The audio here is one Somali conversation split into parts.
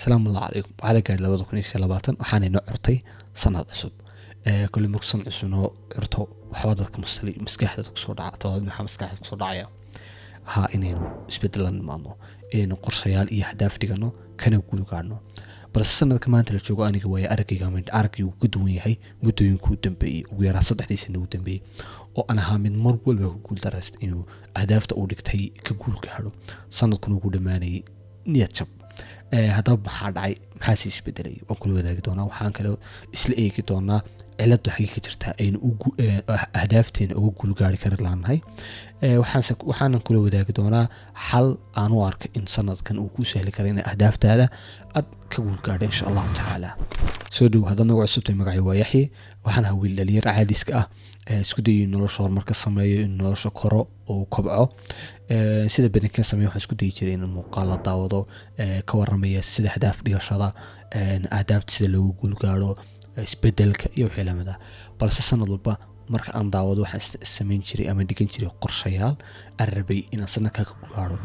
Asalaamu allah calaykum. Waxaa la gaadhay 2025, waxaana inoo curtay sanad cusub. Kule marku sanad cusub inoo curto, waxba dadka mustali maskaxdooda kusoo dhaca talabaad, maxaa maskaxda kusoo dhacaya? Ahaa inaynu isbedelan nimaadno, inaynu qorshayaal iyo ahdaaf dhigano, kana guul gaadhno. Balse sanadka maanta la joogo, aniga waaya araggayga ama araggaygu ka duwan yahay muddooyinkuu dambeeyey, ugu yaraa 3dii sano ugu dambeeyey, oo aan ahaa mid mar walba ku guul daraysta inuu ahdaafta uu dhigtay ka guul gaadho, sanadkuna ugu dhammaanayay niyad jab. Haddaba maxaa dhacay? Maxaase isbedelay? Waan kula wadaagi doonaa. Waxaan kaloo isla eegi doonaa ciladu xagee ka jirtaa aynu ahdaafteena uga guulgaari kari laanahay. Waxaanan kula wadaagi doonaa xal aan u arka in sanadkan uu ku sahli kara in ahdaaftaada aad ka guulgaadho, insha Allahu tacaala. Soo dhow haddaad nagu cusubtay. Magacay waa Yaxye. Waxaan ahaa wiil dhalinyar caadiska ah, isku dayay in nolosha horumar ka sameeyo, in nolosha koro oo kobco. Sida badankan sameeyo, waxaan isku dayi jiray in muuqaal la daawado ka waramaya sida ahdaaf dhigashada, ahdaafta sida loogu guulgaaro, isbedelka iyo wixii lamid ah. Balse sanad walba marka aan daawado, waxaan samayn jiray ama dhigan jiray qorshayaal aan rabay inaan sanadkaa ka guulgaaro,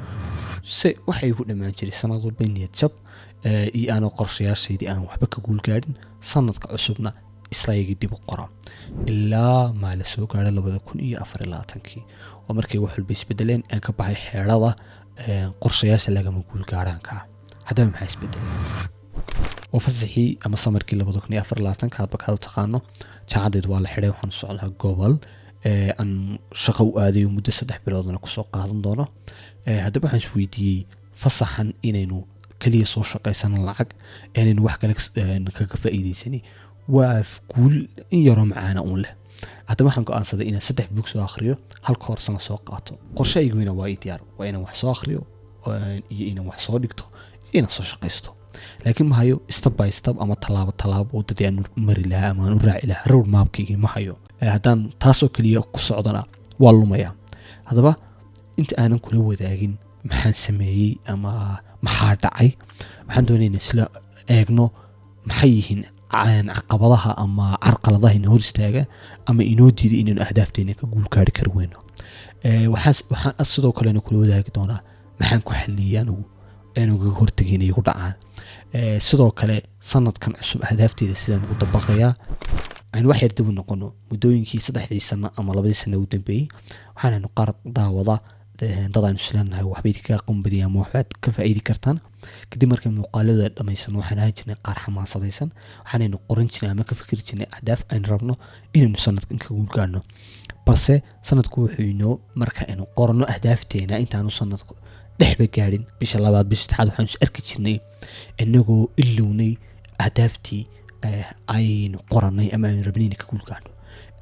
se waxay ku dhammaan jiray sanad walba niyad jab iyo aanoo qorshayaashaydii aan waxba ka guulgaadhin, sanadka cusubna islayagii dib u qora, ilaa maa la soo gaadho 2024-kii, oo markay wax walba isbedeleen, aan ka baxay xeedhada qorshayaasha lagama guulgaaraanka. Haddaba maxaa isbedelay? Waa fasaxii ama summerkii 2024-ka, hadba kaad u taqaano. Jaamacadeed waa la xidhay. Waxaan socdaa gobol aan shaqo u aadayo, muddo 3 biloodna kusoo qaadan doono. Haddaba waxaan isweydiiyey, fasaxan inaynu keliya soo shaqaysano lacag, inaynu wax kale kaga faa'iidaysani waa guul in yaroo macaana uun leh. Haddaba waxaan go-aansaday inaan 3 buug soo akhriyo, hal koorsana soo qaato. Qorshahayguna waa ii diyaar: waa inaan wax soo akhriyo iyo inaan wax soo dhigto iyo inaan soo shaqaysto. Laakiin ma hayo step by step ama tallaabo tallaabo waddadii aan mari lahaa ama aan u raaci lahaa. Road mapkaygii ma hayo. Haddaan taasoo keliya ku socdana, waa lumaya. Haddaba inta aanan kula wadaagin maxaan sameeyey ama maxaa dhacay, waxaan doonayna isla eegno maxay yihiin caqabadaha ama carqaladaha ina hor istaaga ama inoo diiday inaynu ahdaafteena ka guulgaari kari weyno. Waxaan sidoo kalena kula wadaagi doonaa maxaan ku xaliyey anigu aanu kaga hortagay inay igu dhacaan. Sidoo kale sanadkan cusub ahdaafteeda sidaan ugu dabaqayaa. Aynu wax yar dib u noqono muddooyinkii 3dii sano ama 2dii sano ugu dambeeyey. Waxaanaynu qaar daawada dad aynu isleenahay waxbay kaga qanbadiyay ama waxbaad ka faa'iidi kartaan. Kadib markay muuqaaladooda dhamaysano, waxaan ahaan jirnay qaar xamaasadaysan. Waxaanaynu qoran jirnay ama ka fikri jirnay ahdaaf aynu rabno inaynu sanadkan ka guulgaadhno. Balse sanadku wuxuu inoo, marka aynu qoranno ahdaafteena, intaanu sanadku dhexba gaadhin, bisha labaad, bisha saddexaad, waxaanu is arki jirnay inagoo ilownay ahdaaftii aynu qoranay ama aynu rabnay inay ka guulgaadhno,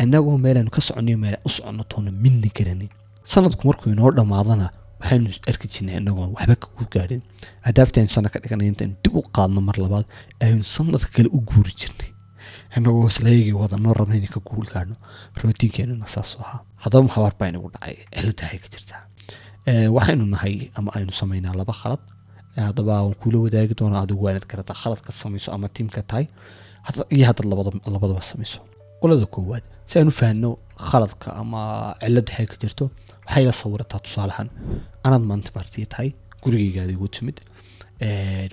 innagoo meelaynu ka soconnayo, meel u soconno toona midna garanay. Sanadku markuu inoo dhammaadana, waxaynu arki jirnay inagoon waxba ka guulgaadhin ahdaaftii aynu sanad ka dhiganay. Intaynu dib u qaadno mar labaad, aynu sanadka kale u guuri jirnay, inagoo islayagii wadanoo rabna inay ka guulgaadhno. Routinekeenuna saasuu ahaa. Haddaba maxabaar baa inagu dhacay? Ciladahay ka jirtaa? Waxaynu nahay ama aynu samaynaa laba khalad. Haddaba waan kula wadaagi doonaa. Adigu waa inaad garataa khaladka samayso ama tiimka tahay iyo haddaad labadaba samayso. Qolada koowaad, si aynu fahanno khaladka ama ciladu waxay ka jirto, waxay la sawirataa tusaalahan: anaad maanta martiya tahay, gurigaygaada igu timid.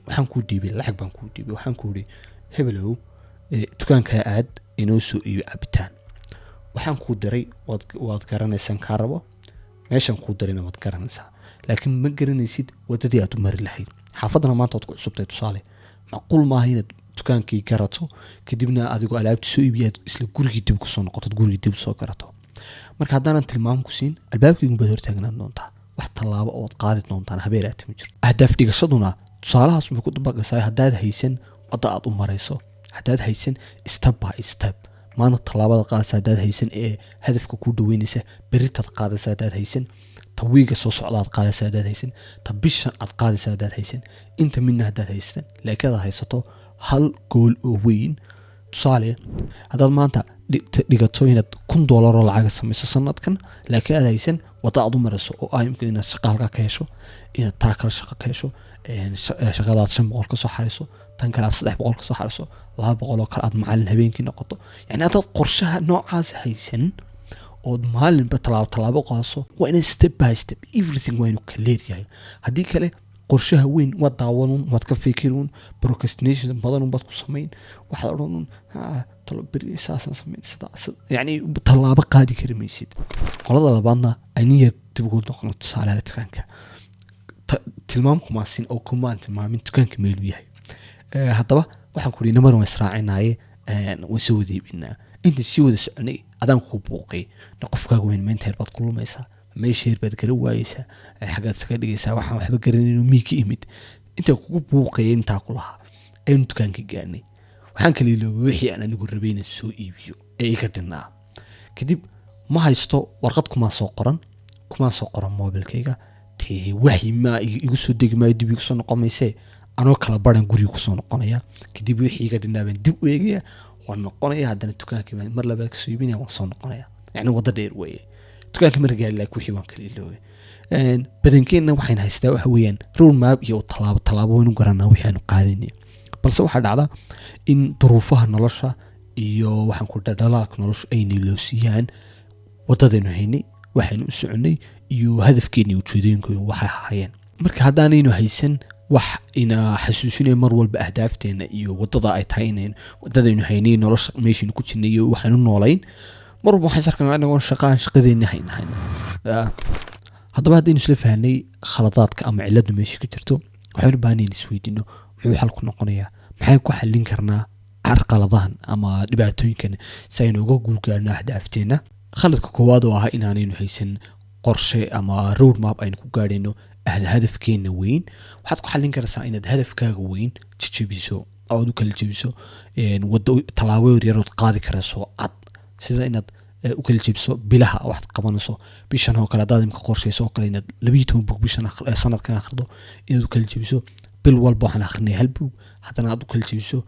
Waxaan kuu dhiibay lacag baan kuu dhiibay. Waxaan ku idhi, "Hebelow, dukaankaa aad, inoo soo iibi cabitaan." Waxaan kuu diray waad garanaysaan kaa rabo, meeshaan kuu dirayna waad garanaysaa, laakiin ma garanaysid waddadii aad u mari lahayd. Xaafaddana maanta waad ku cusubtay. Tusaale, macquul maaha inaad dukaankii garato, kadibna adigoo alaabtii soo iibiya aad isla gurigii dib kusoo noqoto, gurigii dib soo garato. Marka haddaanan tilmaam ku siin, albaabkaygun baad hortaagnaan doontaa. Wax tallaabo ood qaadi doontaan habeer aad timi jirto. Ahdaaf dhigashaduna tusaalahaas bay ku dabaqaysaa. Haddaad haysan wadda aad u marayso, haddaad haysan step by step, maanta tallaabada qaadaysa haddaad haysan ee hadafka kuu dhaweynaysa, beritaad qaadaysa haddaad haysan, ta wiiga soo socda aad qaadaysa haddaad haysan, ta bishan aad qaadaysa haddaad haysan, inta midna haddaad haysan, laakiin aad haysato hal goal oo weyn. Tusaale, haddaad maanta dhigato inaad $1000 oo lacaga samayso sanadkan, laakiin aad haysan wadda aad u marayso, oo ah imka inaad shaqa halkaa ka hesho, inaad taa kale shaqo ka hesho, shaqadaad 500 kasoo xariso, tan kale aad 300 kasoo xariso, 200 oo kale aad macalin habeenkii noqoto, yani haddaad qorshaha noocaas haysan ood maalinba tallaabo tallaabo qaaso, waa inay step by step everything waa inuu clear yahay. Haddii kale Qorshaha weyn waad daawanuun, waad ka fikiruun, procrastination badanun baad ku samayn. Waxaad odhanuun, "Talo beri saasaan samayn." Sidaa yacni tallaabo qaadi kari maysid. Qolada labaadna ayniya dib ugu noqono tusaalaha dukaanka. Tilmaam kumaasin oo kumaan tilmaamin dukaanka meeluu yahay. Haddaba waxaan ku ihi, namar waan israacinaye, waan soo wada iibinaa. Inta sii wada soconay adaan ku buuqay na qofkaaga weyn, meenta heer baad ku lumaysaa, meesha heer baad gara waayeysaa, xaggaad iskaga dhigaysaa, waxaan waxba garanayno mii ka imid. Intaan kugu buuqaya, intaa ku lahaa, aynu dukaanka gaarnay. Waxaan kala iloobay wixii aan anigu rabay inaan soo iibiyo ee iga dhinaa. Kadib ma haysto warqad, kumaa soo qoran mobilkayga. Tee waxyi maa igu soo degi maayo, dib igu soo noqon maysee. Anoo kala baran guriga kusoo noqonaya. Kadib wixii iga dhinaa baan dib u eegaya, waan noqonaya. Haddana dukaankii baan mar labaad kasoo iibinaya, waan soo noqonaya. Yacni waddo dheer weeye. Dukaanka mar gaari, laakiin wixii waan kala iloobay. Badankeenna waxayna haystaa waxa weeyaan road map iyo tallaabo tallaabo waynu garanaa wixii aanu qaadanay, balse waxaa dhacda in duruufaha nolosha iyo waxaan ku dhalaalka noloshu ay niloosiyaan waddadaynu haynay, waxaynu u soconay iyo hadafkeena iyo ujeedooyinkooda waxay ahaayeen. Marka haddaanaynu haysan wax ina xasuusinaya mar walba ahdaafteena iyo waddada ay tahay inayn waddadaynu haynay, nolosha meeshaynu ku jirnay iyo waxaynu noolayn, mar walba waxaan is arkaynaa inagoon shaqaan shaqadeena haynahayn. Haddaba haddaynu isla fahnay khaladaadka ama ciladu meesha ka jirto, waxaynu baahan in isweydiino: muxuu xalku noqonayaa? Maxaan ku xallin karnaa carqaladahan ama dhibaatooyinkan si aynu uga guulgaarno ahdaafteena? Khaladka koowaad oo ah inaanaynu haysan qorshe ama road map aynu ku gaadhayno hadafkeena weyn, waxaad ku xallin karaysaa inaad hadafkaaga weyn jejebiso oo aad u kala jebiso waddo, tallaabo yaryarood qaadi karayso cad, sida inaad u kala jebiso bilaha waxaad qabanayso. Bishan oo kale haddaad imka qorshayso oo kale inaad 12 bug bishan sanadkan akhrido, inaad u kala jebiso bil walba waxaan akhrinaya hal bug. Haddana aad u kala jebiso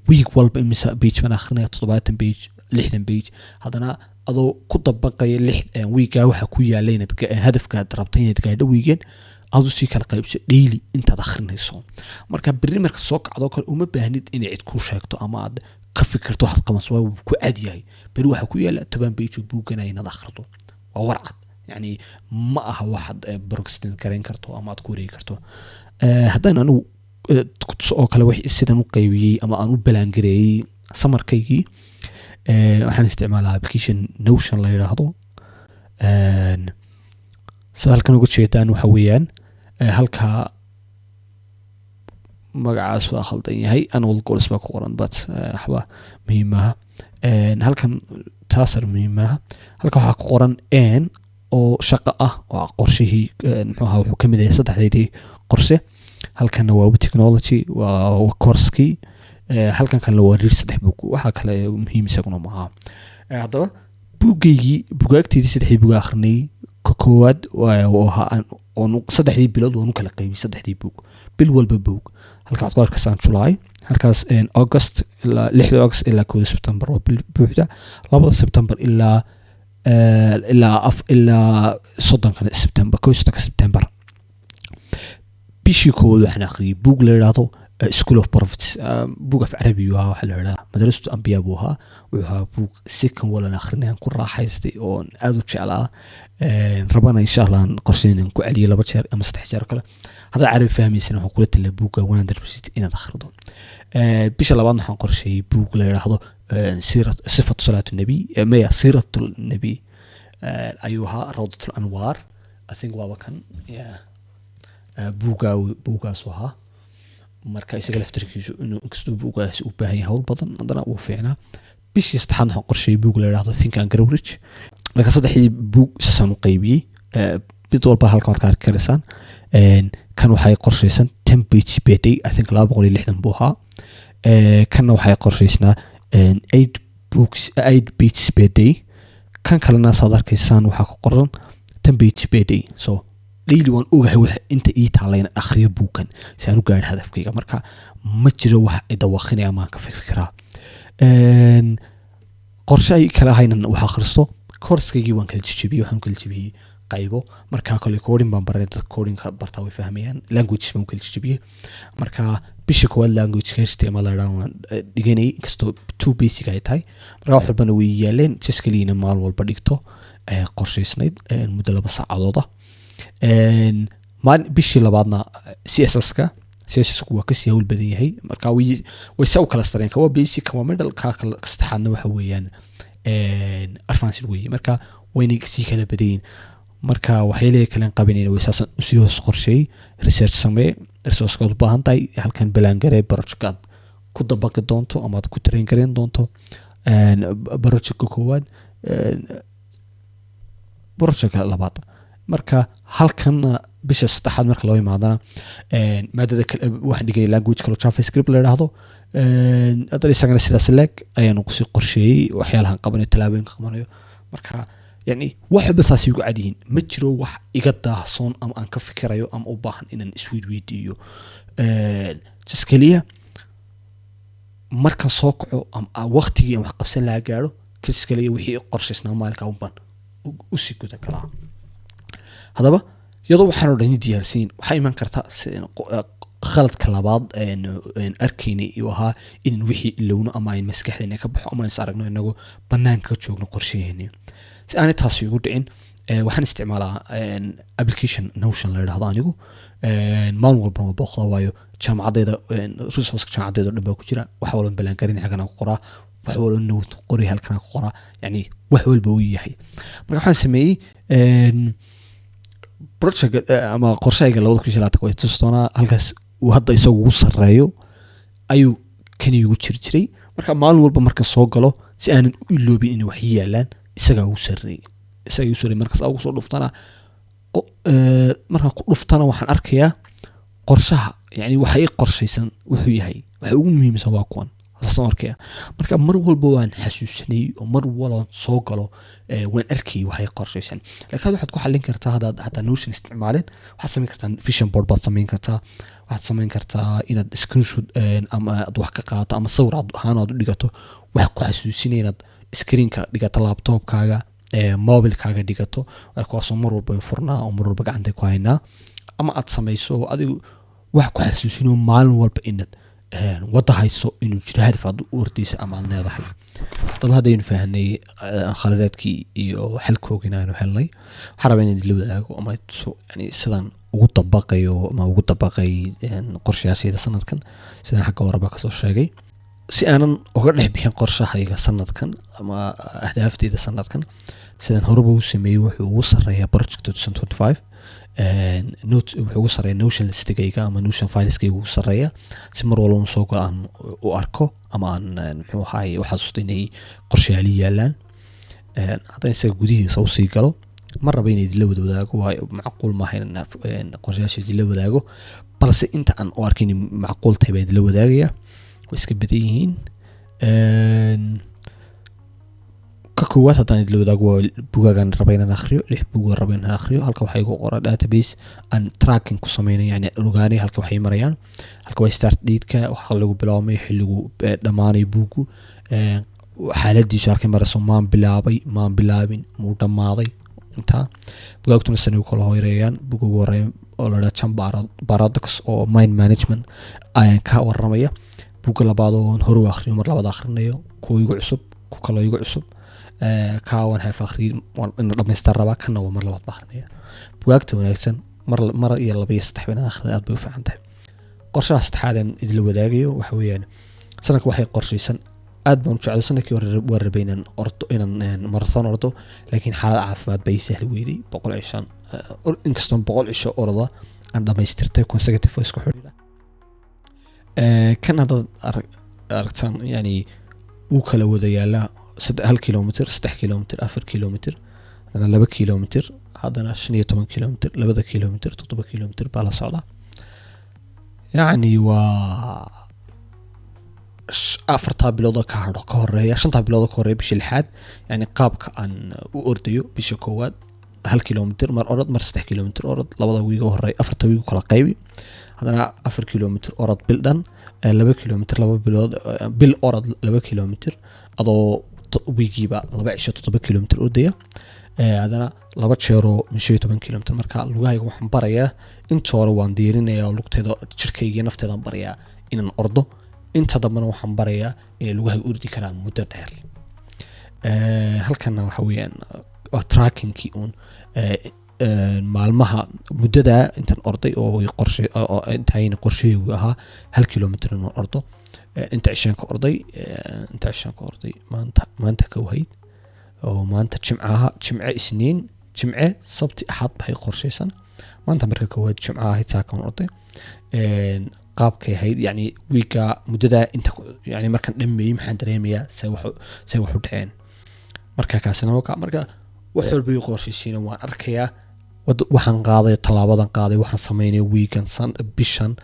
week walba imisa page baan akhrinaya, 70 page, 60 page. Haddana adoo ku dabaqaya lix weekaa waxa ku yaala inaad hadafkaad rabta inaad gaadho weekend, aad usii kala qaybso daily intaad akhrinayso. Marka berri marka soo kacdoo kale uma baahnid inay cid kuu sheegto ama aad ka fikirto waxaad qabanso, waa ku cad yahay. Beri waxaa ku yaala 10 page oo buugana inaad akhrido, waa war cad. Yacni ma aha waxaad procrastinate garayn karto ama aad ku wareegi karto. Haddaan anigu kutuso oo kale wix sidan u qaybiyey ama aan u plan gareeyey summerkaygii, waxaan isticmaalaa application Notion la yidhaahdo. Sida halkan uga jeedaan waxa weeyaan, halkaa magacaas waa khaldan yahay, annual goals baa ku qoran, but waxba muhiim maaha. Halkan taasar muhiim maaha. Halka waxaa ku qoran n oo shaqo ah, waa qorshihii, muxuu ahaa, wuxuu kamid yahay saddexdeydii qorshe. Halkanna waa technology, waa coursekii. Halkan kalena waa read saddex buug. Waxaa kale muhiim isaguna maaha. Haddaba buuggaygii, bugaagteydii saddexdii buug akhrinayay, ka koowaad oo ahaa oon saddexdii bilood waan u kala qaybiyey saddexdii buug, bil walba buug. Halka waxaad ku arkaysaan July, halkaas August ilaa 6da August ilaa 1da September waa bil buuxda, 2da September ilaa ilaa 30ka September, 31ka September. Bishii koowaad waxaan akhriyay buug la yidhaahdo School of Prophets. Buug af carabi ahaa, waxaa la yidhahdaa Madrasatu Ambiya buu ahaa. Wuxuu ahaa buug si kan walan akhrinay aan ku raaxaystay oon aada u jeclaa, rabana insha Allah aan qorsheyn ku celiyo laba jeer ama saddex jeer oo kale. Haddaad carabi fahmaysana, waxaan kula talina buugga 100% inaad akhrido. Bisha labaad waxaan qorsheeyey buug la yidhaahdo siirat sifatu salaatu nabiy, maya, siiratu nabiy ayuu ahaa, Rawdat Anwaar, I think waaba kan. Yeah. Buuggaa buuggaasu ahaa. Marka isaga laftarkiisu inuu inkastuu buuggaasi u baahan yahay hawl badan, haddana wuu fiicnaa. Bishii saddexaad waxaan qorsheeyey buug la yidhaahdo Think and Grow Rich. Marka saddexdii buug sasaan u qaybiyey. Mid walba halkan waad ka arki karaysaan. Kan waxay qorshaysan 10 page per day, I think 260 buu ahaa. Kanna waxay qorshaysnaa eight books, eight pages per day. Kan kalena saad arkaysaan waxaa ku qoran 10 page per day. So daily waan ogahay wax inta ii taalla inaan akhriyo buugkan si aan u gaadho hadafkayga. Marka ma jiro wax idawaqinaya ama aan ka fikfikiraa. Qorshe ay kale ahaynan wax akhristo. Courseskaygii waan kala jejebiyey, waxaan kala jebiyey qaybo. Marka kale coding baan baray, dadka codingka bartaa way fahmayaan. Languages baan kala jejebiyey. Marka bisha koowaad language HTML la yidhaahdo waan dhiganayay, inkastoo too basic ay tahay. Marka wax walbana way yaaleen, just keliyana maalin walba dhigto qorshaysnayd muddo 2 saacadood ah. Maalin bishii labaadna CSS-ka. CSS-ku waa kasii hawl badan yahay. Marka way sa u kala sareen: ka waa basic, ka waa middle, ka kala saddexaadna waxa weeyaan advanced weeye. Marka waynay sii kala badan yihiin. Marka waxyaalaha kalen qabanayna way saasan usii hoos qorsheeyey. Research samee, resource-kaad u baahan tahay halkan, plan garee project aad ku dabaqi doonto ama aad ku train gareyn doonto. Projectka koowaad, projectka labaad. Marka halkan bisha saddexaad marka loo imaadana, maadada kale waxaan dhigay, language kaloo JavaScript la yidhaahdo. Haddana isagana sidaas leeg ayaanu kusii qorsheeyey waxyaalahan qabanayo, tallaabooyinka qabanayo. Marka yani wax walba saasay ugu cad yihiin. Ma jiro wax iga daahsoon ama aan ka fikirayo ama u baahan inaan isweydiiyo. Just keliya markaan soo kaco ama waqtigii aan wax qabsan lahaa gaadho, kas kaliya wixii qorshaysnaa maalinka unbaan usii guda galaa. Haddaba iyadoo waxaan oo dhan diyaarsiin, waxaa iman karta khaladka labaad een arkaynay uu ahaa in wixii ilowno ama ayn maskaxdeena ka baxo ama is aragno inagoo banaanka ka joogno qorshaheeni. Si aanay taasi igu dhicin, waxaan isticmaalaa application Notion la yidhahdo. Anigu maalin walbana waa booqda, waayo jaamacadeyda, resourceka jaamacadeyda oo dhan baa ku jira. Wax walba plan garin halkan ku qoraa, wax walba note qori halkan ku qoraa, yani wax walba uu yahay. Marka waxaan sameeyey project ama qorshahayga 2025 way tusi doonaa. Halkaas uu hadda isagu ugu sarreeyo ayuu kani igu jiri jiray. Marka maalin walba marka soo galo, si aanan u iloobin inay wax ii yaalaan, isagaa ugu sarreeyey, isagaa ugu sarreeyey. Markaas ugu soo dhuftana, markaan ku dhuftana, waxaan arkayaa qorshaha, yani waxa ii qorshaysan wuxuu yahay. Waxa ugu muhiimsan waa kuwan, saasaan arkaya. Marka mar walba waan xasuusanayey oo mar walba soo galo waan arkayay waxay qorshaysan. Laakiin hadda waxaad ku xallin kartaa, haddaad xataa Notion isticmaalin, waxaad samayn kartaa vision board baad samayn kartaa. Waxaad samayn kartaa inaad screenshot ama aad wax ka qaadato ama sawir aad ahaan aad u dhigato, wax ku xasuusinaya, inaad screenka dhigato laptopkaaga, mobilkaaga dhigato, kuwaasoo mar walba furnaa oo mar walba gacanta ku haynaa, ama aad samayso adigu wax ku xasuusinayo maalin walba inaad wadda hayso, inuu jiro hadaf aad u ordaysa ama aad leedahay. Haddaba haddaynu fahanay khaladaadkii iyo xalkoogina aanu helnay, waxaan rabaa inaan idinla wadaago ama tuso yani sidaan ugu dabaqayo ama ugu dabaqay qorshayaashayda sanadkan. Sidaan xagga horeba kasoo sheegay, si aanan uga dhex bixin qorshahayga sanadkan ama ahdaafteyda sanadkan, sidaan horeba u sameeyey, wuxuu ugu sareeyaa project 2025 note, wuxuu ugu sareeya Notion listigayga ama Notion fileskayga ugu sareeya, si mar walba soo galo aan u arko ama aan muxuu ahaay u xasuusto inay qorshayaali yaalaan. Haddaan isaga gudihiisa usii galo, ma raba in idinla wada wadaago, waayo macquul maaha inaan qorshayaasha idinla wadaago, balse inta aan u arkin inay macquul tahay baan idinla wadaagaya. Way iska badan yihiin. Ka koowaad haddaan idinla wadaago waa bugaagaan raba inaan akhriyo. Lix buug raba inaan akhriyo. Halka waxaa igu qoran database aan tracking ku sameynay, yani aan ogaanay halka waxay marayaan. Halka waa start date-ka, waxa lagu bilaabmay, xilligu dhammaanay buuggu, xaaladiisu halkay marayso, maan bilaabay, maan bilaabin, muu dhammaaday. Intaa bugaagtuna sanay u kala horeeyaan. Buga ugu horeeya oo la dhaha Jump Paradox oo mind management ayaan ka waramaya. Buga labaad oo hore u akhriyo, mar labaad akhrinayo, kuwa igu cusub, ku kaloo igu cusub, kaa waan haaf akhriyay, waan ina dhamaystir rabaa. Kana waa mar labaad ba akhrinaya. Bugaagta wanaagsan mar mar iyo laba iyo saddex baan akhrida, aad bay u fiican tahay. Qorshaha saddexaad aan idinla wadaagayo waxa weeyaan sanadka waxay qorshaysan. Aad baan u jeclay sanadkii hore, waan rabay inaan ordo, inaan marathon ordo, laakiin xaalad caafimaad bay sahli weyday. 100 cishaan, inkastoo 100 cisho orda aan dhamaystirtay consecutive oo isku xidhiidha. Kan haddaad aragtaan, yani wuu kala wada yaalaa: 1 kilomitr, 3 kilomitr, 4 kilomitr, haddana 2 kilomitr, haddana 15 kilomitr, 2-da kilomitr, 7 kilomitr baa la socdaa. Yacni waa afartaa bilood oo ka hadho ka horeeya, shantaa bilood oo ka horeeya bisha lixaad. Yani qaabka aan u ordayo: bisha koowaad 1 kilomitr mar orod, mar 3 kilomitr orod, labada wiig oo horeeya, afarta wiig u kala qaybi. Haddana 4 kilomitr orod bil dhan, 2 kilomitr 2 bilood, bil orod 2 kilomitr, adoo wiigiiba 2 cisho 7 kilomitr ordaya. Haddana laba jeeroo 15 kilomitr. Marka lugahayga waxaan barayaa, inta hore waan diirinayaa oo lugteeda, jirkayga iyo nafteedaan barayaa inaan ordo. Inta dambena waxaan barayaa inay lugahayga ordi karaan muddo dheer. Halkana waxa weeyaan waa trackingkii uun. Maalmaha muddada intaan orday oo qorshe oo intayna qorshahaygu ahaa 1 kilomitr inaan ordo, inta cishaan ka orday, inta cishaan ka orday, maanta ka wahayd oo maanta Jimcaha, Jimce, Isniin, Jimce, Sabti, Axad bay qorshaysan. Maanta marka koowaad Jimca ahayd, saakaan orday. Qaabkay ahayd, yani wiiga muddada inta, yani markaan dhameeyey, maxaan dareemayaa, see wax u dhaceen? Marka kaasina waa marka wax walba ii qorshaysiina, waan arkayaa waxaan qaaday, tallaabadan qaaday, waxaan sameynaya wiigan, san, bishan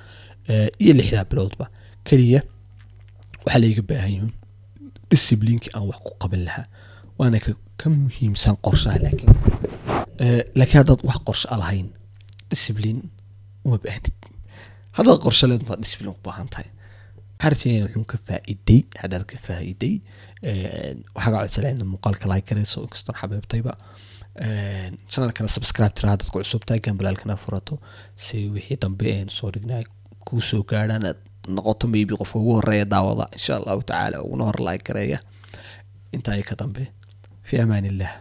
iyo 6-daa biloodba. Keliya waxaa laiga baahan yihiin discipline-kii aan wax ku qaban lahaa, waana ka muhiimsan qorshaha. Laakiin haddaad wax qorshe a lahayn, discipline uma baahnid. Haddaad qorshe leed baad discipline u baahan tahay. Waxaan rajeynaya wuxuun ka faa'iiday. Haddaad ka faa'iiday, waxaa kaa codsanaya inaad muuqaalka like garayso, inkastoo xabeebtayba, channelkana subscribe tira haddaad ku cusub tahay, gambaleelkana furato si wixii dambe een soo dhignay kuu soo gaadhaan, aad noqoto maybe qofka ugu horeeya daawada, insha Allahu tacaala, uguna hor like gareeya. Intaa iyo ka dambe, fi amaan illah.